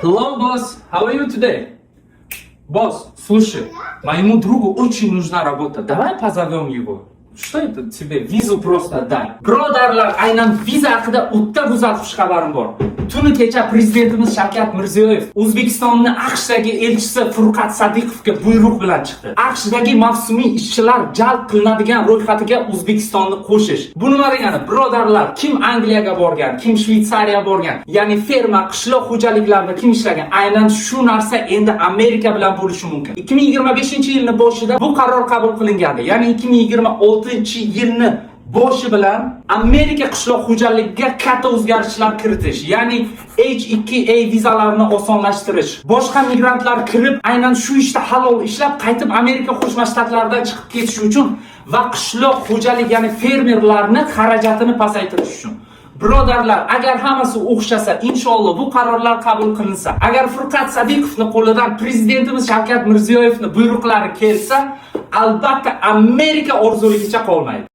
Hello, boss. How are you today? Босс, слушай, моему другу очень нужна работа. Давай позовем его. Что это тебе? Визу просто дай. Birodarlar, aynan viza haqida o'ta go'zal xushxabarim bor. Tuni kecha prezidentimiz Shavkat Mirziyoyev O'zbekistonni AQShdagi elchisi Furqat Sadiqovga buyruq bilan chiqdi. AQShdagi mavsumiy ishchilar jalb qilinadigan ro'yxatiga O'zbekistonni qo'shish. Bu nima degani? Birodarlar, kim Angliyaga borgan, kim Shvetsariyaga borgan, ya'ni ferma, qishloq xo'jaliklarida kim ishlagan, aynan shu narsa endi Amerika bilan bo'lishi mumkin. 2025-yilni boshida bu qaror qabul qilingandi. Ya'ni 2026-yilni boshi bilan Amerika qishloq xo'jaligiga katta o'zgarishlar kiritish, ya'ni H2A vizalarini osonlashtirish, boshqa migrantlar kirib, aynan shu ishda halol ishlab, qaytib Amerika Qo'shma Shtatlaridan chiqib ketish uchun va qishloq xo'jalik, ya'ni fermerlarni xarajatini pasaytirish uchun. Birodarlar, agar hammasi o'xshasa, inshaalloh bu qarorlar qabul qilinsa, agar Furqat Sadiqovni qo'lidan prezidentimiz Shavkat Mirziyoyevni buyruqlari kelsa, albatta Amerika orzuligicha qolmaydi.